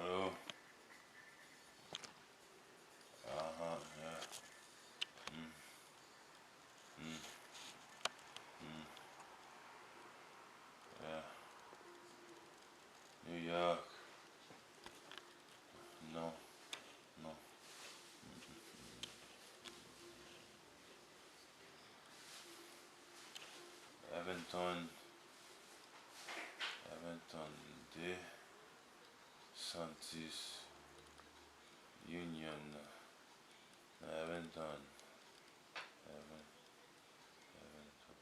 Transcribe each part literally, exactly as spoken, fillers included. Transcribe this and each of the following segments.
Alo. Aha, yeah. Mm. Mm. Mm. Yeah. New York. Non. Non. Evanston. Evanston de Santis Union nan Evanston. Evan-, Evanston.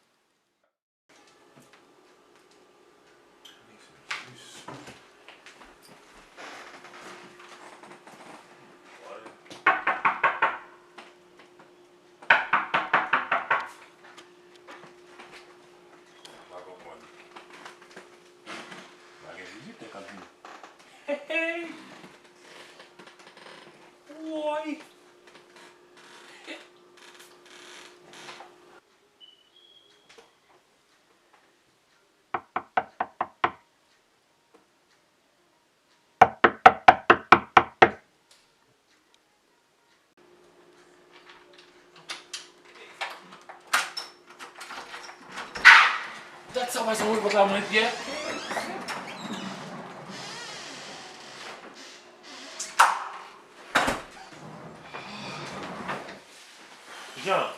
Pa konprann. Pa gen vizitè k ap vini. Hey, hey. Woy. Dat sa pase, wi, papa mwen, Pyè. Jan.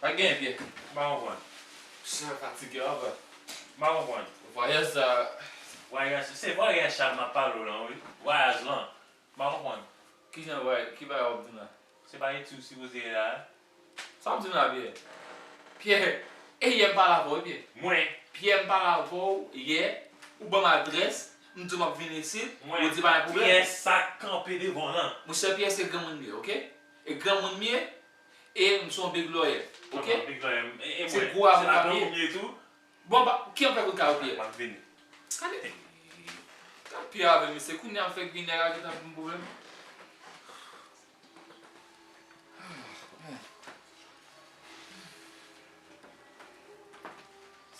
Pa gen, Pyè. M pa konprann. Sa fatige anpil. M pa konprann. Vwayaj sa. Vwayaj, se vwayaj sa m ap pale w lan, wi. Vwayaj lan. M pa konprann. Kijan vwayaj, ki bagay w ap di m la? Se pa eti w sipoze ye la a? Sa w ap di m la, Pyè? Pyè, e yè m pale avè w, wi, Pyè. Mwen. Pyè, m pale avè w yè, ou ban m adrès, m di w m ap vin isit, ou di pa gen pwoblèm. Pyè sa k kanpe devan w lan. Monchè, Pyè se granmoun m ye, oke? E granmoun m ye, e m se yon big lawyer, oke? Papa, big lawyer, e, e mwen. Se gwo avoka m ye. Se la granmoun m ye tou. Bon, ba, ki anpè kout kay ou, Pyè? M ap vini. Gade. Gad Pyè avè m, mesye, kounye a m fèk vin, nèg la gentan pou m pwoblèm.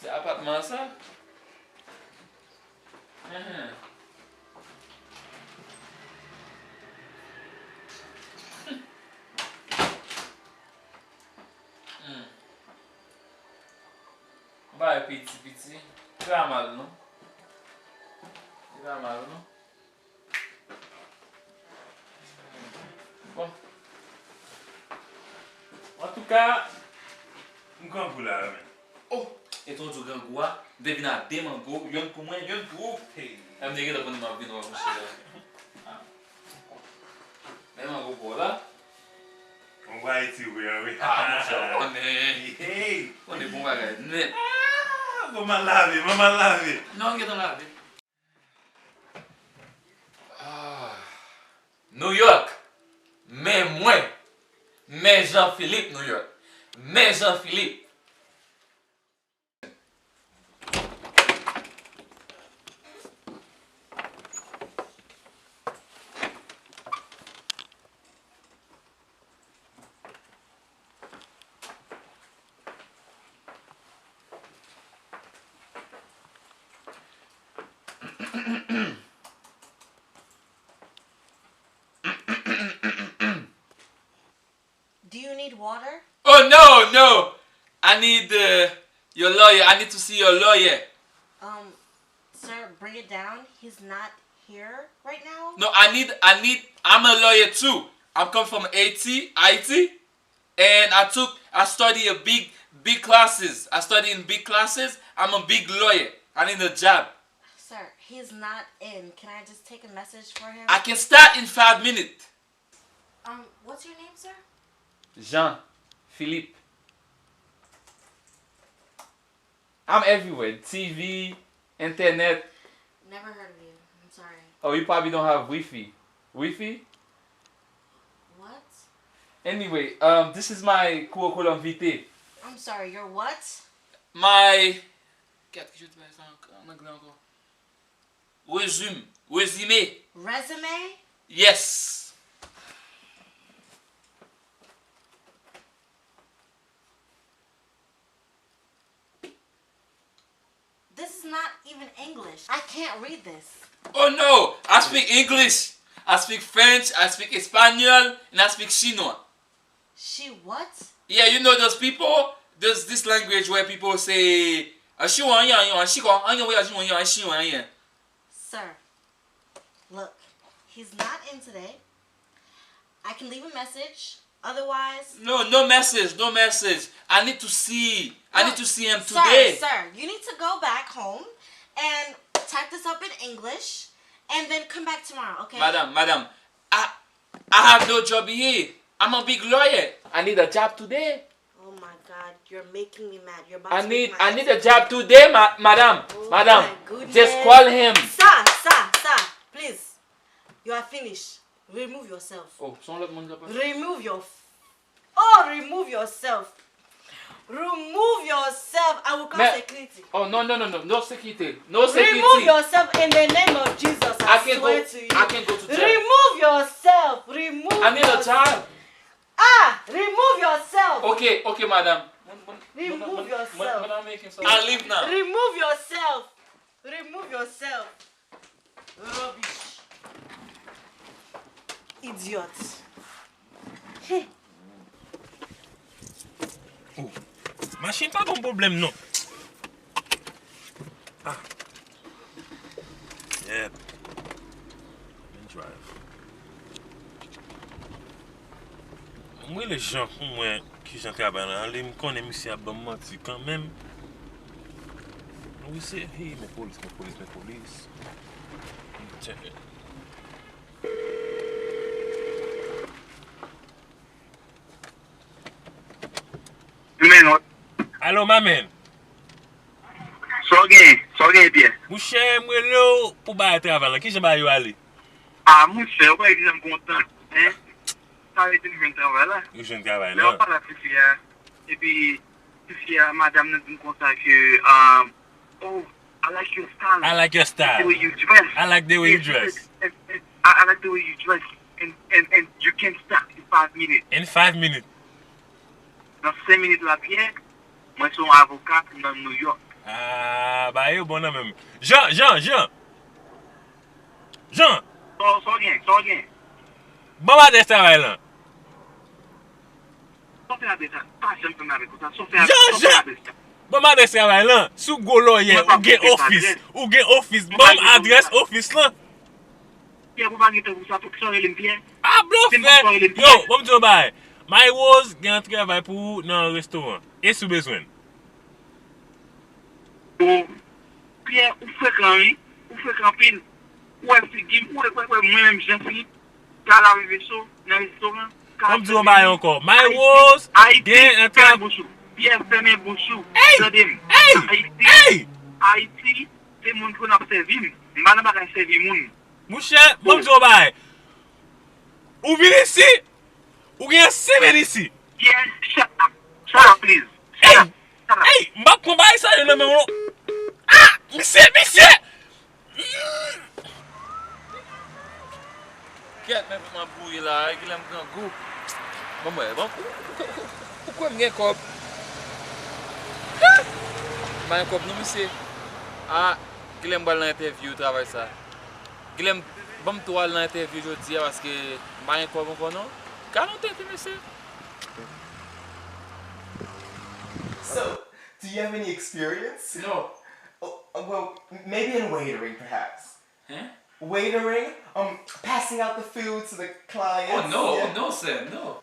Se apatman sa? Enhen. Hmm. Yon bagay piti, piti. Li pa mal, non. Li pa mal, non. Bon. Antouka, m grangou la, men. Oh! E tonton grangou a, m te vin ak de mango, yonn pou mwen, yonn pou ou. Hey. Lè m te gentan konnen m ap vin wè, monchè. Men mango pou w la. Yon bagay ti wi, wi. Ah, monchè, ou konnen. Hey. Ou konnen bon bagay nèt. Ah, bon, m al lave, bon, m al lave. Non, m gentan lave. Ah. New York, men mwen, men Jean Philippe, New York, men Jean Philippe. Do you need water? Oh, no, no. I need uh, your lawyer. I need to see your lawyer. Um, sir, bring it down. He's not here right now. No, I need, I need, I'm a lawyer too. I'm come from Haiti, Haiti, and I took, I study a big, big classes. I study in big classes. I'm a big lawyer. I need a job. Sir, he's not in. Can I just take a message for him? I can start in five minutes. Um, what's your name, sir? Jean Philippe. I'm everywhere. T V, internet. Never heard of you. I'm sorry. Oh, you probably don't have Wi-Fi. Wi-Fi? What? Anyway, um, this is my curriculum vitae. I'm sorry, your what? My. Gad ki jan w di bagay sa an anglè ankò. Resume. Résumé. Resume? Yes. This is not even English. I can't read this. Oh no, I speak English. I speak French, I speak Espanol, and I speak Chinois. She what? Yeah, you know those people? There's this language where people say, "Ah, Chinois, yeah, yeah, Chinois, yeah, yeah, Chinois, yeah, yeah." Sir, look, he's not in today. I can leave a message. Otherwise, No, no message, no message. I need to see. I need to see him sir, today. Sir, you need to go back home and type this up in English and then come back tomorrow, okay? Madam, madam, I I have no job here. I'm a big lawyer. I need a job today. Oh my God, you're making me mad. You're about I to need make my I need a job today, ma madam. Oh Madam, my goodness. Just call him. Sir, sir, sir, please. You are finished. Remove yourself. Oh, son lòt moun ka pase. Remove your. Oh, remove yourself. Remove yourself. I will call Mè- security. Oh, no, no, no, no. No security. No Remove security. Yourself in the name of Jesus. I, I can swear go. To you. I can go to jail. Remove yourself. Remove I need a yourself. job. Ah, remove yourself. Okay, okay, madam. Remove yourself. I leave now. Remove yourself. Remove yourself. Rubbish. Idiot. Oh, machin pa ban m pwoblèm non. Ah. Yep. Let me drive. M rele Jean pou m wè kijan travay lan ale, m konnen misye ap ban m manti kanmenm. Wi se, hey, men polis, men polis, men polis. Menot, Alo, my man. Sa w genyen? Sa w genyen, Pyè? Mouchè, m rele w pou bagay travay lan. Kijan bagay yo ale? A, mouchè, ou pa di jan m kontan, en? Sa vle di m jwenn travay la. Ou jwenn travay Lè w lan. Pale ak tifi a, epi tifi a, madanm nan di m konsa ke, um, oh, I like your style. I like your style. The way you dress. I like the way you Yes, she dress. said, and, and, I, I like the way you dress. And, and, and you can start in five minutes. In five minutes. Nan senk minit la, Pyè, mwen se yon avoka nan New York. Ah, bagay yo bon nan menm. Jean, Jean, Jean. Jean, Sa w, sa w gen, sa w gen. Ban m adrès travay lan. Sa w fè adrès la? Pa janm fè m avèk ou sa. Sa w fè Jean, sa w fè Jean. Adrès la? Ban m adrès travay lan. Si w gwo lòyè, Mwen pa ou gen bezwen ofis. adrès. Ou gen ofis. Mwen Ban pa m bezwen adrès adrès. Ofis lan. Pyè, pou pa gen tan pou sa, pou ki sa w rele m Pyè? Ah, Se m blofè. pou sa w rele m Yo, Pyè? Ban m di w yon bagay. My Rose gen yon travay pou ou nan yon restoran. E si w bezwen l? Bon, Pyè, ou frekan, wi. Ou frekan anpil. Ou wè figi m, ou wè, wè, wè mwen menm Jean Philippe, ka lave veso nan restoran. Ban m di w yon bagay ankò. My Rose gen yon Fèmen bouch ou. Pyè, fèmen bouch ou. Tande m. Ayiti, Ayiti, se moun pou n ap sèvi m. M pa nan bagay sèvi moun. Mouchè, ban m di w yon bagay. Ou vin isi, ou gen yon semèn isi. Pyè, shut up. Shut up, please. Shut up. Shut up. Ey, m p ap pran bagay sa yo nan men w non. Ah, misye, misye. Kèt, men pou m ap bouyi la, Gilèm grangou. Ban m wè, ban m, ou, ou, ou, ou kwè m gen kòb? M pa gen kòb non, mesye. Ah, Gilèm pral nan entèvyou travay sa. Gilèm, ban m tou al nan entèvyou jodi a paske m pa gen kòb ankò non. Gade yon tenten, mesye. So, do you have any experience? No. Oh, uh, well, maybe in waitering, perhaps. Hein? Waitering, um, passing out the food to the clients. Oh no, Yeah. No sir, no.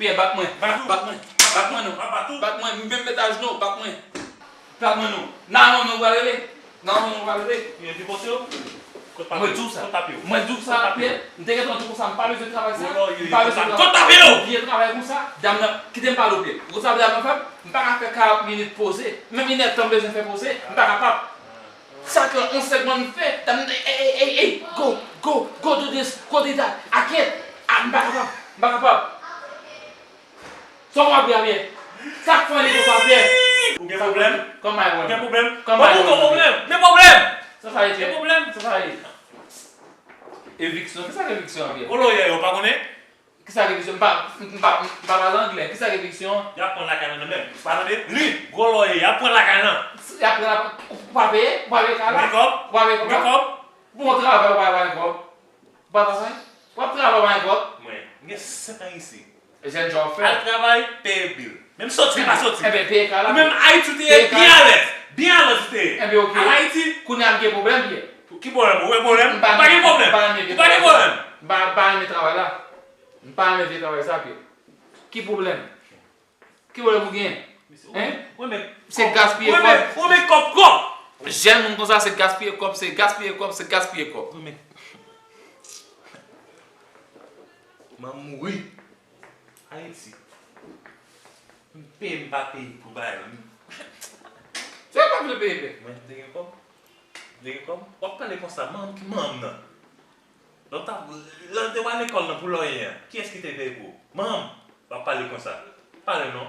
Pyè, bat mwen. Bat ou. Bat mwen. Bat mwen non. Bat ou. Bat mwen. M menm met ajnou, bat mwen. Bat mwen non. Nan non, non, pral rele. Nan non, non, pral rele. Yo di pote yo. Mwen di w sa. Mwen di w sa, Pyè. M te gentan di w konsa, m pa bezwen travay sa. M pa bezwen travay. Vye travay konsa, dam nan, kite m pale w, Pyè. Ou konn sa dam nan fè m? M pa ka fè karant minit poze. Menm inèdtan m bezwen fè poze, m pa kapab. Sa ke yon sègman m fè, dam nan, ey, ey, ey, ey, go, go, go do this, go do that. I can't. Ah, m pa kapab, m pa kapab. Sa w ap ri a, Pyè? Sa k fè li konsa, Pyè? Ou gen pwoblèm? Kòman e wè? Ou gen pwoblèm? Kòman e wè? Ou gen pwoblèm? Men pwoblèm! Sa sa ye, Pyè? Gen pwoblèm? Sa sa ye? Eviksyon? Kisa k eviksyon an, Pyè? Gwo lòyè yo, pa konnen? Kisa k eviksyon? M pa, m pa, m pa pale anglè. Kisa k eviksyon an? Y ap pran lakay lan nan men m. Ou pa tande? Li, gwo lòyè, y ap pran lakay lan. Y ap pran lakay, ou pa peye? Ou pa peye kay la? Ou pa peye kòb? Ou pa peye kòb? Ou pa peye kòb? Bon travay, ou pa peye kòb. Ou pa travay? W ap travay, w pa gen kòb? Mwen, m gen sèt an isi. E jèn jan w fè? Al travay, peye bil. Menm soti, pa soti. Enben, peye kay la. Ou menm Ayiti ou te ye, byen alèz. Byen alèz ou te ye. Enben, oke. Al Ayiti. Kounye a m gen pwoblèm, Pyè. Ki pwoblèm? Ou wè pwoblèm? Ou pa gen pwoblèm? Ou pa gen pwoblèm? M pa, m pa renmen travay la. M pa renmen vye travay sa, Pyè. Ki pwoblèm? Ki pwoblèm ou gen? Hein? Se gaspiye kòb. Ou renmen kòb twòp. Jèn moun konsa se gaspiye kòb, se gaspiye kòb, se gaspiye kòb. Mwen mouri. Ayiti. M peye, m pa peye pou bagay la. Se pa vle peye, pè. Mwen te gen kòb. M te gen kòb. W ap pale konsa, manman m ki manman m nan? Lè w t ap, lè w te pral lekòl nan pou lòyè a, kiyès ki te peye pou ou? Manman m. W ap pale konsa. Pale non.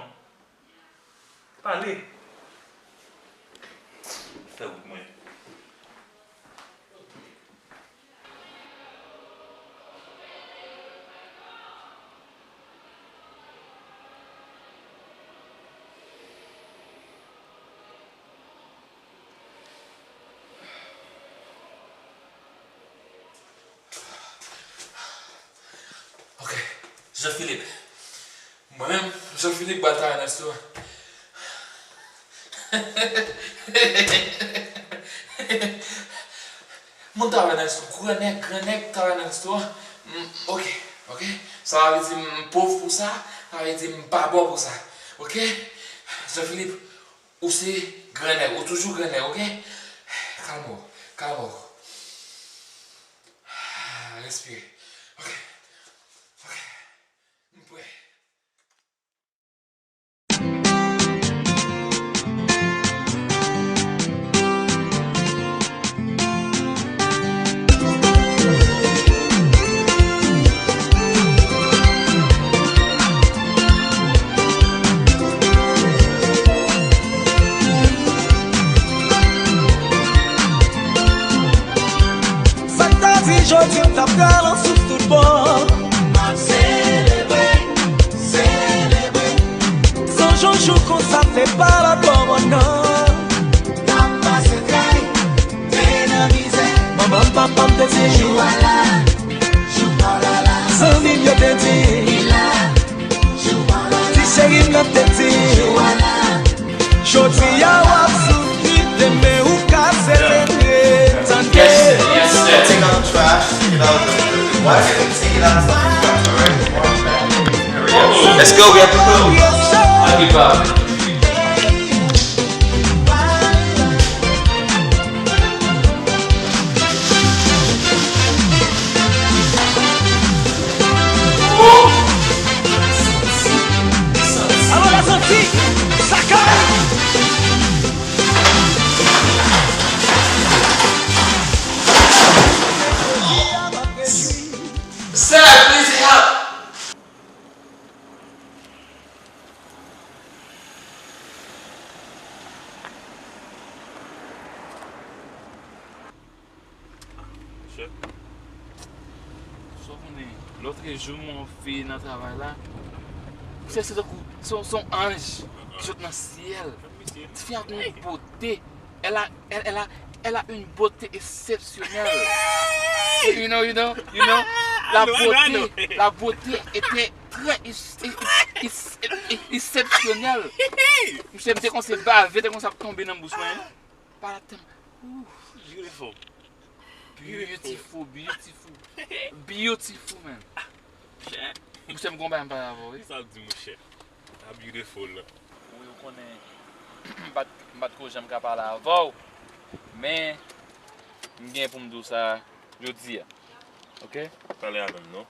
Pale. Fè wout mwen. Ok. Jean Philippe. Mwen menm, Jean Philippe, ba l travay nan restoran. Moun travay nan restoran, gran nèg, gran nèg travay nan restoran. Mm, ok, ok. Sa vle di m pòv pou sa, sa vle di m pa bon pou sa. Ok? Jean Philippe, ou se gran nèg, ou toujou gran nèg, ok? Kalme w, kalme w. Respire. Ok. Ok. M prè. Sa k ta di jodi m t ap pral an souf tout bò. M ap selebre, selebre. San joujou konsa te pa la bò mòn nan. N ap pase tray, te nan mizè. Manman m, papa m te di jou a la, jou a la la. Zanmi m yo te di li la. Ti cheri m nan te di, jodi a w ap soufri, demen ou ka selebre. Tande. Yes, yes, sir. Take out the trash, take it out the, the, the waste, take it out the, alright? Let's go, we have to go. Alò, la santi, sa kay. Sir, please help. Chè. Sa w konnen, lòtrejou m wè yon fi nan travay la. Chè, se tankou se, se yon anj ki sot nan syèl. Tifi a gen yon bote. Elle a, elle, elle a, elle a une beauté exceptionnelle. You know, you know, you know, la beauté, la beauté était très ex-, ex-, ex-, exceptionnelle. Misye, m te konn se bave, te konn sa ap tonbe nan bouch mwen. Pa la tèm. Beautiful. Beautiful, beautiful. Beautiful, man. Monchè, m gon bagay m pale avè w, wi. Sa w di, monchè? A beautiful. Wi, ou konnen, m pa t, m pa t ko janm ka pale avè w, men m gen pou m di w sa jodi a. Ok? Pale avè m, non.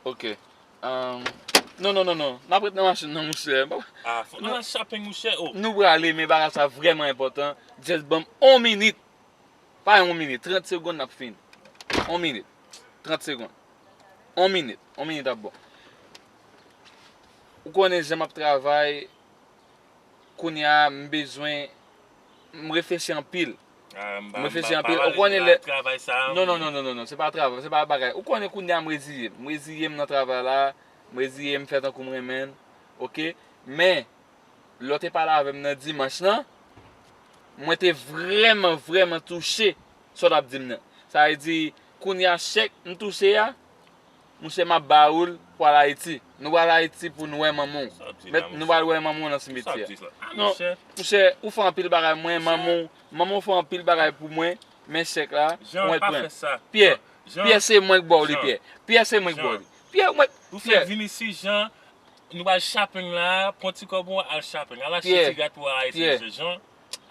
Ok. Ahn, non, non, non, non. N ap ret nan machin nan, monchè. Ah, fò n al shopping, monchè. Oh. Nou prale, men bagay sa vrèman enpòtan. Just ban m on minit. Pa yon minit, trant segonn n ap fin. On minit, trant segonn. On minit, on minit ap bon. Ou konnen jan m ap travay, kounye a m bezwen, m reflechi anpil. Ah, m pa, m reflechi anpil. Ou konnen lè travay sa. Non, non, non, non, non, non, se pa travay, se pa bagay. Ou konnen kounye a m reziye. M reziye m nan travay la, m reziye m fè tankou m renmen l. Ok? Men, lè w te pale avè m nan dimanch lan, mwen te vrèman, vrèman touche sa w t ap di m nan. Sa vle di, kounye a chèk m touche a, monchè, m ap ba ou l pou al Ayiti. Nou pral Ayiti pou nou wè manman w. Sa w ap di la, monchè? Nou pral wè manman w nan simetyè a. Sa w ap di la? Non, monchè, ou fè anpil bagay, mwen, manman w, manman w fè anpil bagay pou mwen, men chèk la, mwen pran. Pyè, Pyè, se mwen k ba w li, Pyè. Pyè, se mwen k ba w li. Pyè, mwen, ou fè vin isi, Jan. Nou pral shopping la, pran ti kòb ou al shopping. Al achte ti rad pou Ayiti, Jean.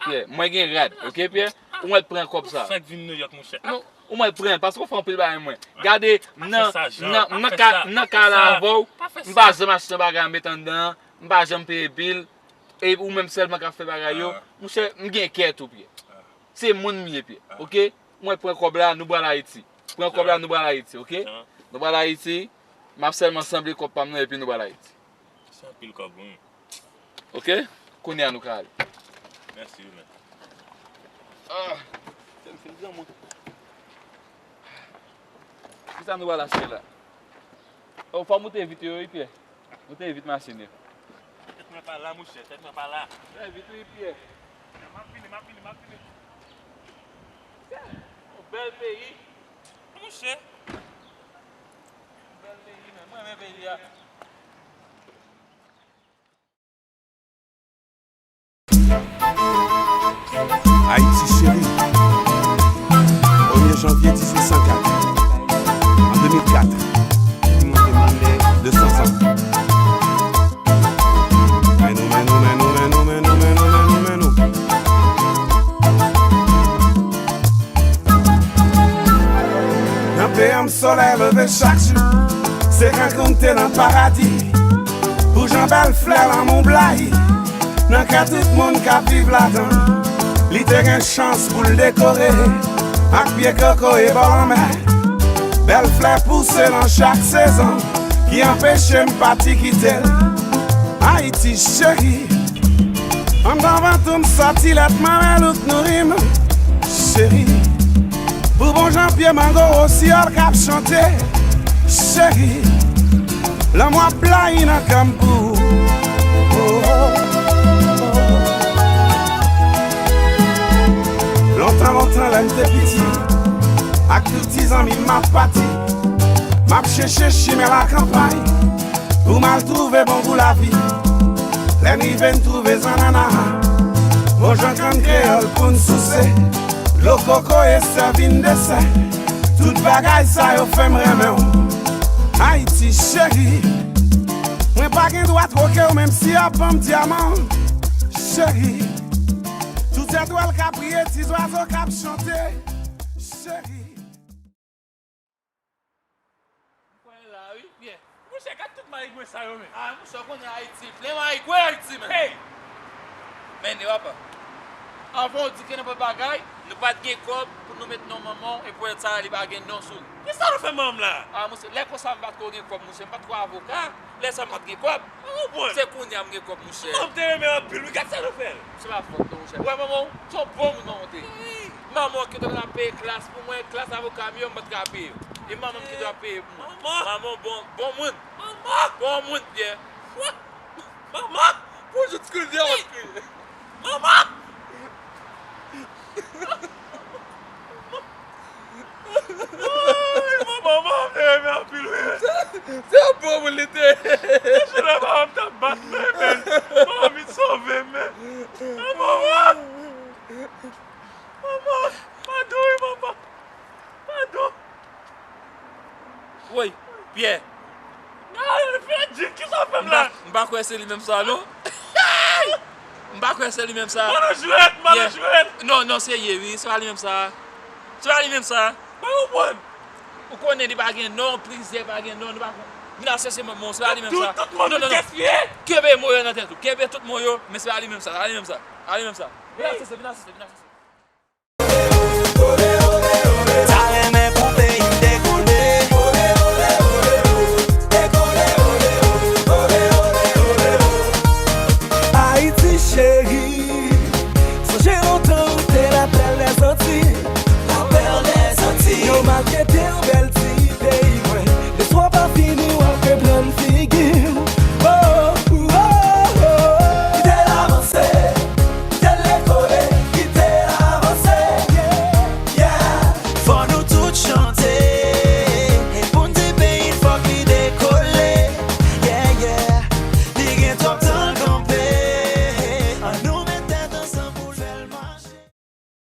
Pierre, mwen gen rad, ok, Pierre? Ou mèt pran kòb sa. Sa k vin New York, monchè? Non, ou mèt pran, paske ou fè anpil bagay mwen. Gade, nan, nan, nan ka, nan ka la avè w, m pa janm achte yon bagay m met anndan, m pa janm peye bil, e ou menm sèlman k ap fè bagay yo. Monchè, m gen kè tou, Pierre. Se moun m ye, Pierre, ok? Mwen pran kòb la, nou pral Ayiti. Pran kòb la, nou pral Ayiti, ok? Nou pral Ayiti, m ap sèlman sanble kòb pa m nan, epi nou pral Ayiti. Se anpil kòb, wi. Ok? Kounye a nou ka ale. Mèsi, wi, men. Ah, tèt m fin pran mwen. Kisa nou pral achte la? Oh, fò moute vit yo, wi, Pierre. Moute vit machin yo. Tèt mwen pa la, monchè, tèt mwen pa la. Fè vit, wi, Pierre. M ap vini, m ap vini, m ap vini. Yon bèl peyi. Monchè. Yon bèl peyi, men mwen renmen peyi a. Ayiti cheri. Premye janvye dizuit san kat. An de mil kat. Li monte mande de san zan. Men nou, men nou, men nou, men nou, men nou, men nou, men nou, men nou. Nan peyi m solèy leve chak jou. Se kankou m te nan paradi. Pou jan bèl flè lanmou blayi nan kè tout moun k ap viv ladan. Li te gen chans pou l dekore ak pye kokoye bò lanmè. Bèl flè pouse nan chak sezon ki anpeche m pati kite l. Ayiti cheri, anndan vant ou m sòti lèt manmèl ou k nouri m. Cheri, pou bon jan pye mango wosiyòl k ap chante. Cheri, lanmou ap blayi nan kè m pou ou. Oh, oh, oh. Lontan, lontan, lè m te piti, ak tout ti zanmi m ap pati, m ap chèche chimen lakanpay pou m al twouve bon gou lavi. Lè n rive, n twouve zannanna, bon jan kann kreyòl pou n souse. Dlo kokoye sèvi n desè. Tout bagay sa yo fè m renmen w. Ayiti cheri, mwen pa gen dwa twoke w, menm si y ap ban m dyaman. Cheri, tout etwal k ap briye, ti zwazo k ap chante. Cheri. M kwè la, wi, Pyè. Monchè, gad tout mayigwen sa yo, men. Ah, monchè, w konnen Ayiti plen mayigwen, Ayiti, men. Hey! Men, ne papa. Anvan w di ke nenpòt bagay, nou pa t gen kòb pou nou met non manman w, e pou sa, li pa gen non sou li. Kisa nou fè manman m la? Ah, monchè, lè konsa, m pa t ko gen kòb, monchè, m pa t ko avoka. Lè sa, m pa t gen kòb. Mwen konprann. Se kounye a m gen kòb, monchè. Manman m te renmen anpil, wi, gad sa nou fè l. Se pa fòt nou, monchè. Wè, manman w, se yon bon moun manman w te ye. Manman w ki te konn ap peye klas pou mwen, klas avoka m yo, m pa t ka peye yo. E manman m ki te ap peye pou mwen. Manman! Manman w bon, bon moun. Manman! Bon moun, Pyè. Manman! Pou jout kriye, w ap kriye. Manman! Woy, manman, manman m te renmen anpil, wi. Se, se yon bon moun li te ye. Jounen manman m t ap bat mwen, men manman vin sove m, men. Manman! Manman! Padon, wi, manman! Padon! Woy, Pyè. Nan, Freddy, kisa w fè m la? M pa, m pa kwè se li menm sa, non. M pa kwè se li menm sa. Manman jwèt, manman jwèt. Non, non, serye, wi, se pa li menm sa. Se pa li menm sa. Mwen konprann. Ou konnen li pa gen non, plizyè pa gen non, nou pa konn. Vin al chèche manman w, se pa li menm sa. Tout, tout moun, non, non, non. Kenbe mo yo nan tèt ou. Kenbe tout mo yo, men se pa li menm sa, se pa li menm sa. Se pa li menm sa. Vin al chèche, vin al chèche, vin al chèche.